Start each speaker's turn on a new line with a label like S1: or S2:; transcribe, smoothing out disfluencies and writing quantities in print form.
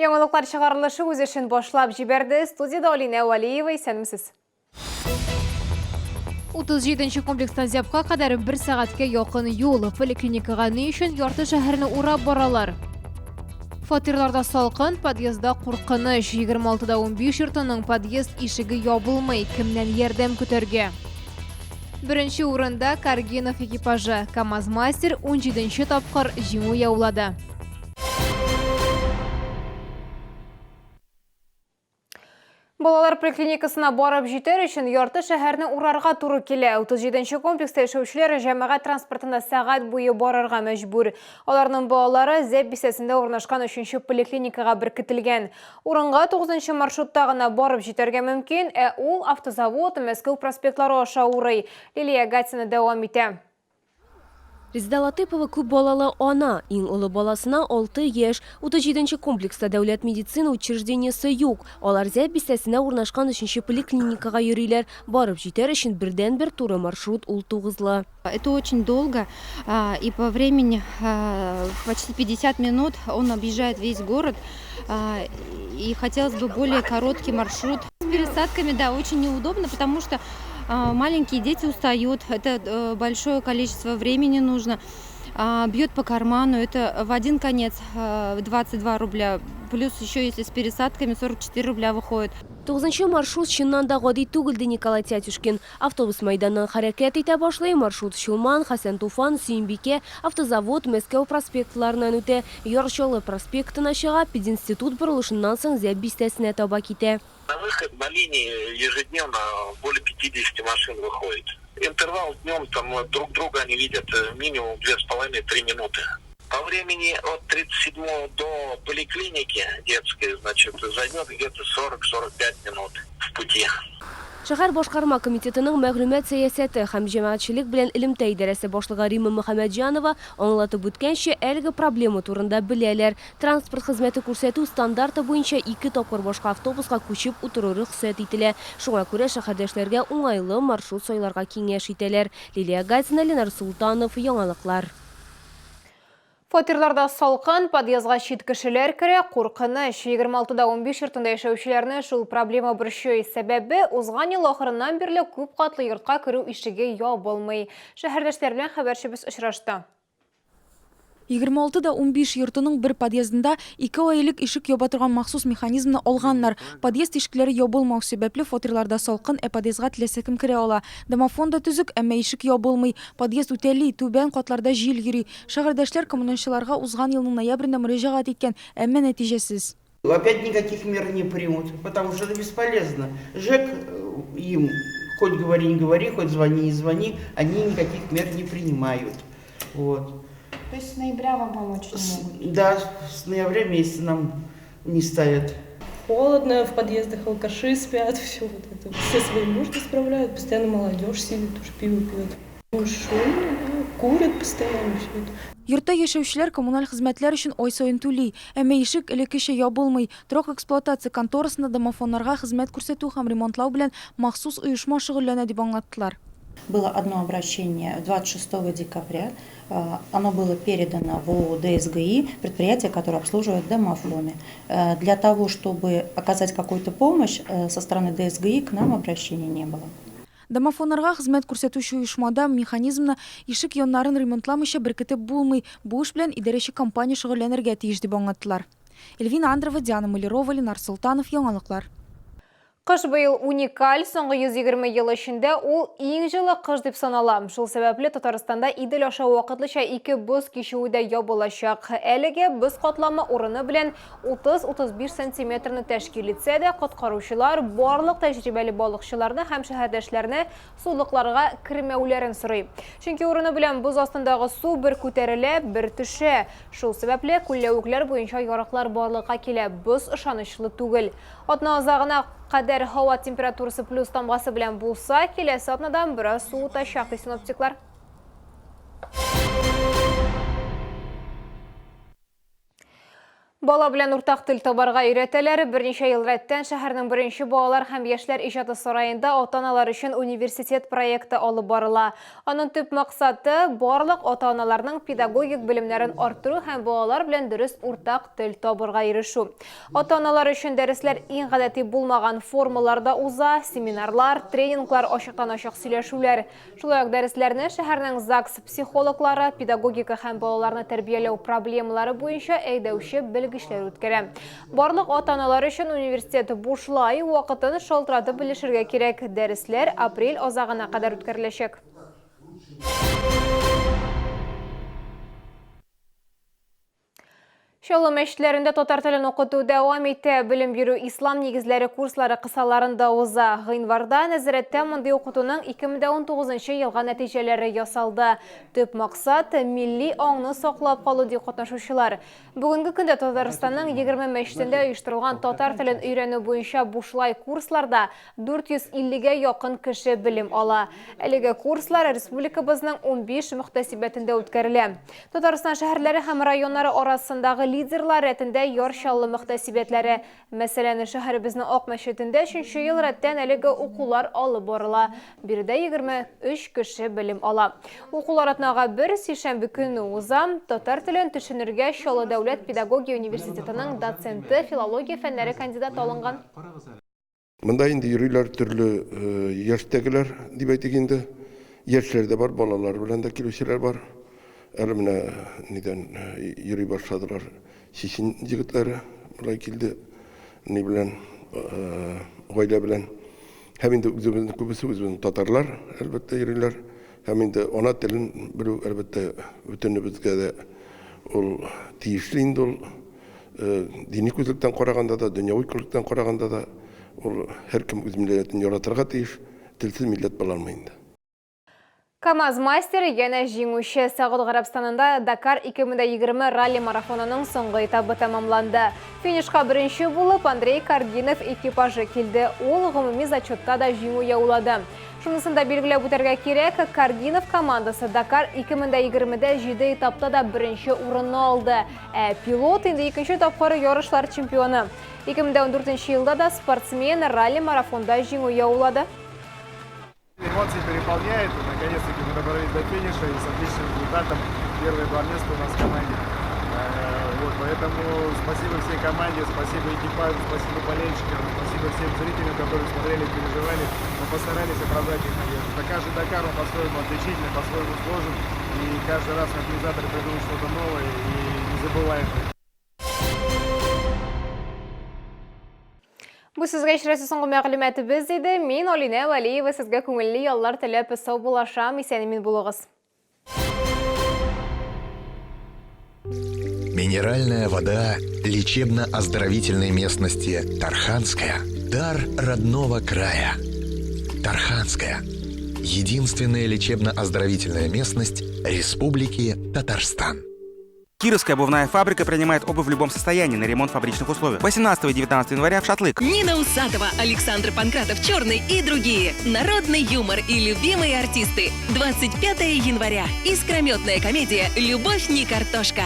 S1: Яңалыклар чыгарылышы үз эшен башлап җибәрде. Студиядә Алинә Вәлиева, исәнмесез. 37 нче комплекстан Зябка кадәр бер сәгатькә якын юл. Поликлиникага ни өчен ярты шәһәрне урап баралар? Фатирларда салкын, подъездда куркыныч. 26 да 15 йортының подъезд ишеге ябылмый. Кемнән ярдәм көтәргә? Беренче урында Каргинов экипажы. КАМАЗ-мастер 17 нче тапкыр җиңү яулады. Балалар поликлиникасына барып җитәр өчен ярты шәһәрне урарга туры килә. 37 нче комплекста яшәүчеләр җәмәгать транспортында сәгать буе барырга мәҗбүр. Аларның балалары Зәб бистәсендә урнашкан 3 нче поликлиникага беркетелгән. Урынга 9 нчы маршрутта гына барып җитәргә мөмкин, ә ул Автозавод, Мәскәү проспектлары аша урый. Лилия Гатина дәвам итә.
S2: Резеда Латыпова күп балалы ана, иң олы баласына 6 яшь. 37 нче комплекста дәүләт медицина учреждениесе юк. Алар Зәб бистәсенә урнашкан өченче поликлиникага йөриләр. Барып җитәр өчен бердәнбер туры маршрут ул тугызлы.
S3: Это очень долго и по времени почти 50 минут он объезжает весь город и хотелось бы более короткий маршрут. С пересадками, да, очень неудобно, потому что маленькие дети устают, это э, большое количество времени нужно, бьет по карману, это в один конец 22 рубля, плюс еще если с пересадками 44 рубля выходит.
S2: Тугызынчы маршрут чыннан да гади түгел, ди Николай Тятюшкин. Автобус мәйданнан хәрәкәт итә башлый, маршрут Чулман, Хәсән Туфан, Сөембикә, Автозавод, Мәскәү проспектларыннан үтә, Яр Чаллы проспектына чыга, пединститут борылышыннан соң Зәб бистәсенә таба китә.
S4: На выход на линии ежедневно более 50 машин выходит. Интервал днем там друг друга они видят э, минимум 2,5-3 минуты. По времени от 37 до поликлиники детской, значит, займет где-то 40-45 минут в пути.
S2: Шәһәр башкарма комитетының мәгълүмат сәясәте һәм җәмәгатьчелек белән элемтә идарәсе башлыгы Римма Мөхәммәтҗанова аңлатып үткәнчә, әлеге проблема турында беләләр. Транспорт хезмәте күрсәтү стандарты буенча ике тапкыр башка автобуска күчеп утыру рөхсәт ителә. Шуңа күрә шәһәрдәшләргә уңайлы маршрут сайларга киңәш итәләр. Лилия Гатина, Ленар Солтанов, Яңалыклар.
S1: Фатирларда салкын, подъездга чит кешеләр керә, куркыныч. 26 да 15 йортында яшәүчеләрне шул проблема борчый. Сәбәбе, узган ел ахырыннан бирле күп катлы йортка керү ишеге ябылмый. Шәһәрдәшләр белән хәбәрчебез очрашты.
S5: 26 да 15 йортының бер подъездында ике ай элек ишек яба торган махсус механизмны алганнар. Подъезд ишекләре ябылмау сәбәпле, фатирларда салкын, ә подъездга теләсә кем керә ала. Домофон да төзек, әмма ишек ябылмый. Подъезд үтәли, түбән катларда җил йөри. Шәһәрдәшләр коммуналчыларга узган елның ноябрендә мөрәҗәгать иткән, әмма нәтиҗәсез.
S6: Опять никаких мер не примут, потому что это бесполезно. ЖЭК э, им хоть говори, не говори, хоть звони, не звони, они никаких мер не принимают. Вот.
S7: То есть с ноября вам помочь не могут?
S6: Да, с ноября месяца нам не ставят.
S8: Холодно, в подъездах алкаши спят, все вот это. Все свои нужды справляют, постоянно молодежь сидит, уж пиво пьет. Ну, шумно, да, курят постоянно, все это.
S5: Йортта яшәүчеләр коммуналь хезмәтләр өчен ай саен түли. Әмма ишек элеккечә ябылмый. Торак-эксплуатация конторасында домофоннарга хезмәт күрсәтү һәм ремонтлау белән махсус оешма шөгыльләнә дип аңлаттылар.
S9: Было одно обращение 26 декабря. Оно было передано в ООО ДСГИ, предприятие, которое обслуживает домофоны. Для того, чтобы оказать какую-то помощь со стороны ДСГИ, к нам обращения не было.
S5: Домофоннарга хезмәт күрсәтүче оешмада механизмны ишек яннарын ремонтламыйча беркетеп булмый, бу эш белән идарәче компания шөгыльләнергә тиеш дип аңлаттылар. Эльвина Андрова, Диана Малярова, Ленар Солтанов, Яңалыклар.
S1: Кыш быел уникаль, соңгы 120 ел эчендә ул иң җылы кыш дип санала. Шул сәбәпле Татарстанда Идел аша вакытлыча ике боз кичүе дә ябылачак. Әлегә боз катламы урыны белән 30-35 сантиметрны тәшкил итсә дә, коткаручылар барлык тәҗрибәле балыкчыларны һәм шәһәрдәшләрне сулыкларга кермәүләрен сорый. Чөнки урыны белән боз астындагы су бер күтәрелә, бер төшә. Шул сәбәпле күлләвекләр буенча ярыклар барлыкка килә, боз ышанычлы түгел. Атна азагына кадәр һава температурасы плюс тамгасы белән булса, киләсе атнадан бераз суытачак, ди синоптиклар. Бала белән уртак тел табарга өйрәтәләр. Берничә ел рәттән шәһәрнең беренче балалар һәм яшьләр иҗаты сараенда ата-аналар өчен университет проекты алып барыла. Аның төп максаты, барлык ата-аналарның педагогик белемнәрен арттыру һәм балалар белән дөрес уртак тел табырга ирешү. Ата-аналар өчен дәресләр иң гадәти булмаган формаларда уза, семинарлар, тренинглар, ачыктан-ачык сөйләшүләр. Шулай ук дәресләрне шәһәрнең ЗАГС психологлары, педагогика һәм балаларны тәрбияләү проблемалары буенча әйдәүче белгечләр үткәрә. Барлык ата-аналар өчен университет бушлай, вакытын шалтыратып белешергә кирәк. Дәресләр апрель азагына кадәр үткәреләчәк. Чаллы мәчетләрендә татар телен укыту дәвам итә. Белем бирү ислам нигезләре курслары кысаларында уза. Гыйнварда нәзарәттә мондый укытуның 2019 елга нәтиҗәләре ясалды. Төп максат, милли аңны саклап калу, ди катнашучылар. Бүгенге көндә Татарстанның 20 мәчетендә оештырылган татар телен өйрәнү буенча бушлай курсларда 450 гә якын кеше белем ала. Әлеге курслар республикабызның 15 мөхтәсибәтендә үткәрелә. Татарстан шәһәрләре һәм районнары арасындагы лидерлар рәтендә Яр Чаллы мөхтәсибәтләре. Мәсәлән, шәһәребезнең Ак мәчетендә өченче ел рәттән әлеге укулар алып барыла. Биредә 23 кеше белем ала. Укулар атнага бер сишәмбе көнне уза. Татар телен төшенергә Чаллы дәүләт педагогия университетының доценты, филология фәннәре кандидаты алынган.
S10: Монда инде йөриләр төрле яшьтәгеләр, дип әйтик инде. Яшьләр дә бар, балалар белән дә килүчеләр бар. Әле менә нидән йөри башладылар. Чечен егетләре болай килде, ни белән, гаилә белән. Һәм инде үзебезнең күбесе үзебезнең татарлар, әлбәттә, йөриләр. Һәм инде ана телен белү, әлбәттә, бөтенебезгә дә ул тиешле инде ул. Дини күзлектән караганда да, дөньяви күзлектән караганда да, ул һәркем үз милләтен яратырга тиеш, телсез милләт була алмый инде.
S1: КАМАЗ-мастер янә җиңүче. Сәгуд Гарәбстанында Дакар 2020 ралли-марафонының соңгы этабы тәмамланды. Финишка беренче булып Андрей Каргинов экипажы килде. Ул гомуми зачетта да җиңү яулады. Шунысын да билгеләп үтәргә кирәк, Каргинов командасы Дакар 2020-дә җиде этапта да беренче урынны алды. Ә пилот инде икенче тапкыр ярышлар чемпионы. 2014 елда да спортсмен ралли-марафонда җиңү яулады.
S11: Эмоции переполняет. Наконец-таки мы добрались до финиша и с отличным результатом. Первые два места у нас в команде. Вот, поэтому спасибо всей команде, спасибо экипажу, спасибо болельщикам, спасибо всем зрителям, которые смотрели, переживали. Мы постарались оправдать их надежды. Каждый Дакар, он по-своему отличительный, по-своему сложен. И каждый раз организаторы придумывают что-то новое и незабываемое.
S1: Бу сезгә ишрәсе соңгы мәгълүматыбыз иде. Мин Алинә Вәлиева сезгә күңелле яллар теләп саубуллашам. Исән-имин булыгыз.
S12: Минеральная вода лечебно-оздоровительной местности Тарханская – дар родного края. Тарханская – единственная лечебно-оздоровительная местность Республики Татарстан.
S13: Кировская обувная фабрика принимает обувь в любом состоянии на ремонт фабричных условий. 18 и 19 января в Шатлык.
S14: Нина Усатова, Александр Панкратов Черный и другие. Народный юмор и любимые артисты. 25 января. Искрометная комедия «Любовь не картошка».